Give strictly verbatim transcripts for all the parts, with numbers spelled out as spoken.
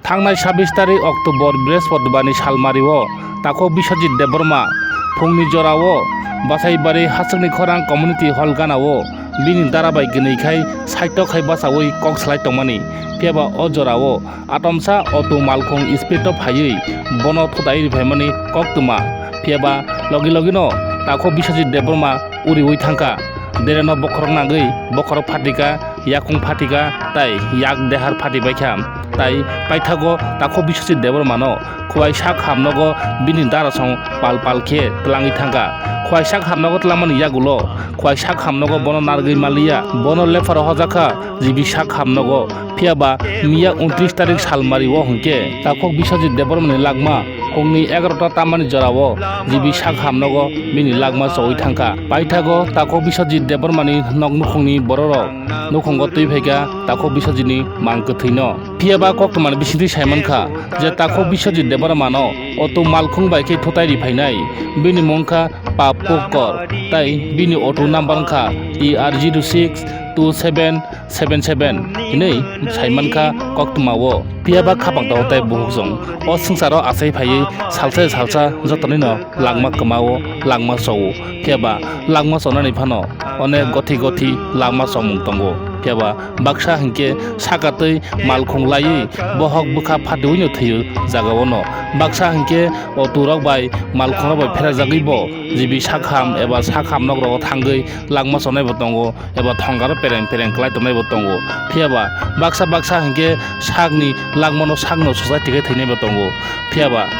Thangnai sabbish tarik October Brihaspotibani salmario takhuk Biswajit Debbarma phungni jorao Basaibari Haswkni Khorang Community Hall ganao bini dara bai gwnwi khai saitok khai bachaui kok salai tongmani. Phiyaba o jorao atomsa auto malkhung speed o phaiwi bono thutai riphaimani koktwma. Phiyaba logi logino takhuk Biswajit Debbarma uriui thangkha. Dereno bokhorok nangwi bokhorok phatika, yakung phatika tei yak dehar phatibaikha. Tai paithago takhuk Biswajit Debbarmano khwai sak hamnogo bini darasong pal pal khe twlangwi thangkha. Khwai sak hamnogo twlangmani yagulo khwai sak hamnogo bono narwgwi manliya, bono lepharo hojakha G B sak hamnogo. Phiyaba miya untris tarik salmario hwnkhe takhuk Biswajit Debbarmani langma phungni egarota tamani jorao G B sak hamnogo bini langma choui thangkha. Paithago takhuk Biswajit Debbarmani nok nukhungni bororok nukhungo twi phaikha takhuk Biswajitni mang kwthwino. Phiyaba koktwmani bisingtwi saimankha je takhuk Biswajit Debbarmano auto malkhung bai khe thutai riphainai, bini mung kha Pap Kokor tei bini auto number wngkha T R zero six two seven seven seven hinwi saimankha koktwmao. Phiyaba khapang tongo tei bukhuk song o swngcharo achai phaiwi salsa salsa jotonoino langma kwmao, langma chao. Phiyaba langma chonani phano onek gothi gothi langma chomung tongo. Phiyaba baksa hinkhe saka twi malkhung laiwi bohok bwkha phatiwino thwio jagao no. Baksa hinkhe auto rok bai malkhung rok bai pherajagwi bo G B sak ham eba sak ham nok rogo thangwi langma chonai bo tongo. Eba thongaro pereng pereng kwlai tongnai bo tongo. Phiyaba baksa baksa hinkhe sakni langmano sakno suchai tikhe thwinai bo tongo. Phiyaba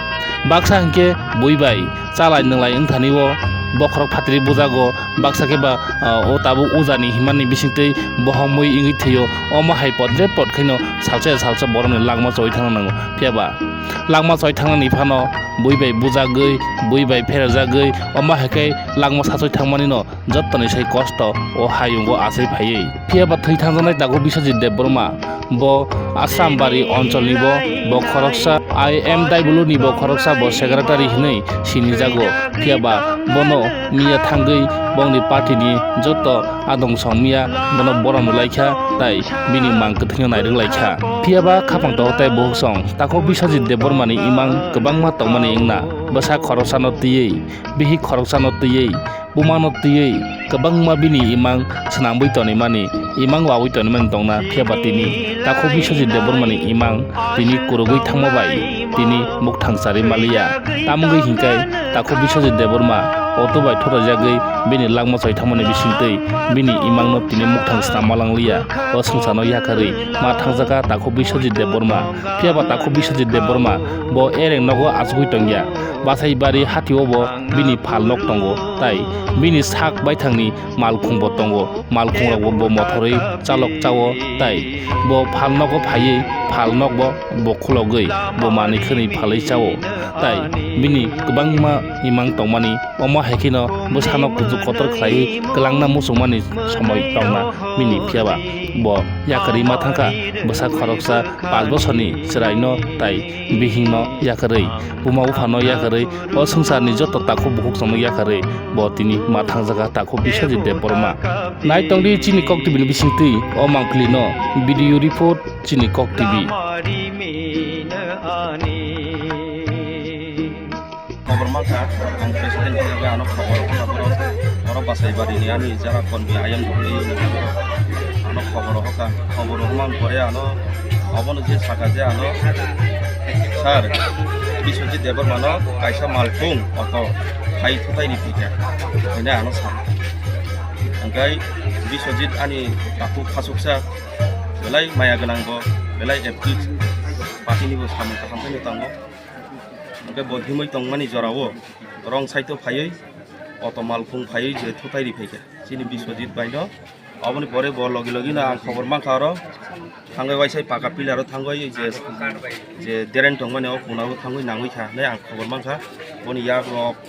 baksa hinkhe bui bai chalai nwnglai wngthani o bokhorok phatri bujago, baksa khe ba, ah, o tabuk ujani himani bisingtwi bohok mui wngwi thwio. Omo hai podre pod khaino salsa salsa borokni langma choi thangna nango. Phiyaba langma choi thangnani phano bui bai bujagwi, bui bai pherajagwi, omo hai khe langma sachoi thangmani no jottoni sai kosto o hayungo achai phaiwi. Phiyaba thwi thangjaknai takhuk Biswajit Debbarma, bo Asrambari oncholni bo, bo khoroksa I M Daibuluni bo khoroksa bo secretary hinwi sinijago. Phiyaba bono miya thangwi bongni party ni jotto adong song miya bono borom rwlaikha tai bini mang kwthwino nairwk laikha. Phiyaba khapang tongo tai bukhuk song takhuk Biswajit Debbarmani imang kwbangma tongmani wngna, bwsa khoroksano twiwi, bihik khoroksano twiwi, bumano twiwi kwbangma bini imang swnambwi tonimani, imang wawi tonimani tongna, phiyaba tini takhuk Biswajit Debbarmani imang tini kurugwi thangma bai tini mukthang chari maliya. Tamungwi hinkhe takhuk Biswajit Debbarma auto bai thuraijagwi bini langma choi thangmani bisingtwi bini imangno tini mukthang swnam malangliya. O swngcharno yakarwi ma thangjakha takhuk Biswajit Debbarma. Phiyaba takhuk Biswajit Debbarma bo ereng nogo achugwi tongya. Basaibari hatio bo bini phalnok tongo, tai bini sak baithangni malkhungbo tongo. Malkhungrokbo bo mothorwi chalok chao, tai bo phalnogo phaiwi phalnokbo bo khulogwi bo manwi khwnwi phalwi chao. Tai bini kwbangma imang tongmani, omo hai kheno bwsano kuchuk kotor khlaiwi kwlangna muchungmani somoi tongna bini, phiyaba bo yakarwi ma thangkha bwsa khoroksa panch bosorni chwraino tai bihingno yakarwi, buma buphano yakarwi, o swngcharni joto takhuk bukhuk chongno yakarwi bo tini ma thangjakha takhuk Biswajit Debbarma. Nai tongdi chini Kok T V ni bisingtwi o mangpili no. Video report, chini Kok T V. Khobor mankha, ang president hisabe ano khobor hoka borok, borok Basaibari ni ani jara konbi ayang dukli ano khobor hoka, khobor hokman pore ano obono je saka je ano, sir, Biswajit Debbarma no kaisa malkhung auto phai thutai ni pika, hine ano sa, hingkai Biswajit ani takhuk khasuksa belai maya gwnang bo, belai active, party ni bo samung kaham phai no tango. Hingke bo himwi tongmani jorao rong side o phaiwi auto malkhung phaiwi je thutai ri phaikha chini Biswajit bai no. Aboni pore bo logi logi no ang khobor mankha oro thangwi waisa paka pillar o thangwi je, je deren tongmani o kuna o thangwi nangwi kha hinwi ang khobor mankha. Boni yak rok,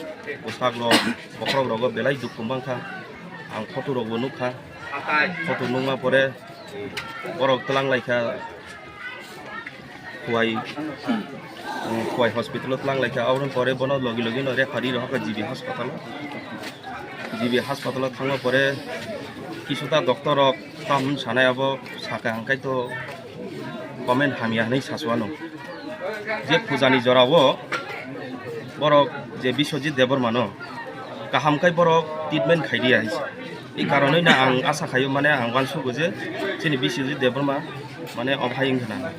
bwsak rok, bokhorok rogo belai dukhu mankha. Ang photo rok bo nukha, photo nukma pore borok twlang laikha. Khowai, um, Khowai hospital o twlang laikha, aboni pore bono logi logi no referee rohorkha G B hospital o. G B hospital o thangma pore kisuta doctor rok tamo sanai abo saka hingkai to comment hamya hinwi sasu ano. Je pujani jorao borok je Biswajit Debbarmano kaham khe borok treatment khai diya hinse. I karonoi no ang asa khaio, mane ang uansugo je chini Biswajit Debbarma mane omo hai wngkha na.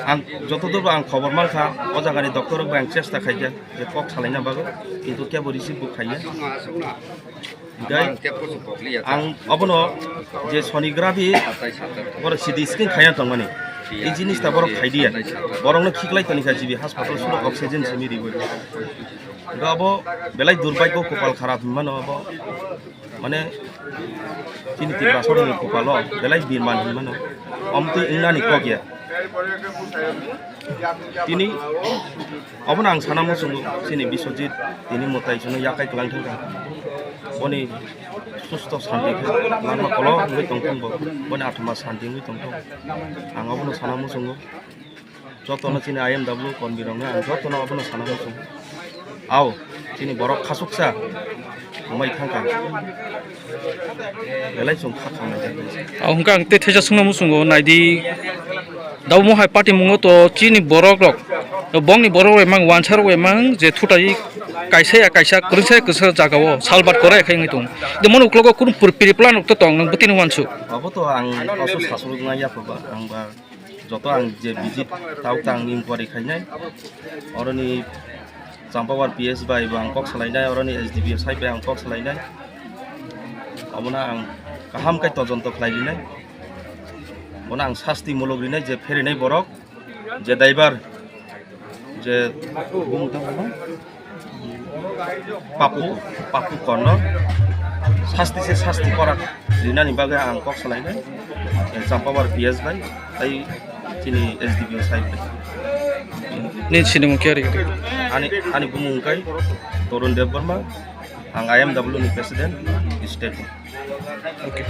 Ang joto dor bo ang khobor mankha, o jagani doctor rok bai ang chesta khaikha je kok salaina bagwi, kintu kebo receive bo khaiya. Gai ang obono je sonography borok C T scan khaina tongmani, i jinis ta borok khaidiya, borokno khiklai toni kha G B hospital suno oxygen simi riwi. Ga abo belai durbagyo, kopal kharap hinmano abo, mane chini Tiprasarokni kopalo belai birman hinmano, omtwi wngnani kok ya. Tini obono ang sana muchungo, chini Biswajit tini mwtai chwngno yakai kwlang thangkha. Boni susto santi khe langma kolok wngwi tongthung bo, boni athama santi wngwi tongthung. Ang obono sana muchungo, jotono chini I M W kormi rokno ang jotono obono sana muchungo. Ao, chini borok khasuksa wngmai thangkha. Belai chwng kha khamnai. Ao hwnkhe ang tei theisa swngna muchungo, naidi, dabo mohai party mungo to chini borok rok, bongni borok rok emang wansa rok emang je thutai kaisa ya kaisa, kwrwngsa ya kwrwngsa jagao salbat kore khai wngwi tongo. De mono uklogo kunu pur-, pre-plan rok to tong, nwng bwtwi no uansuk. Abo to ang oso sasurukna yapha ba, ang ba joto ang je visit tao ta ang inquiry khainai, oroni Champawar P S bai bo ang kok salainai, oroni S D P O side bai ang kok salainai. Obono ang kaham khe todonto khlai rinai. Bono ang sasti muluk rinai je pherinai borok, je driver, je bumung tamo, Papu, Papu Kono, sasti se sasti korak rinani bagwi ang kok salainai, eh, Champawar P S bai, tai chini S D P O side bai. Ni sinimung kiyari? Ani, ani bumung kai Torun Debbarma, ang I M W ni president, state. Okay.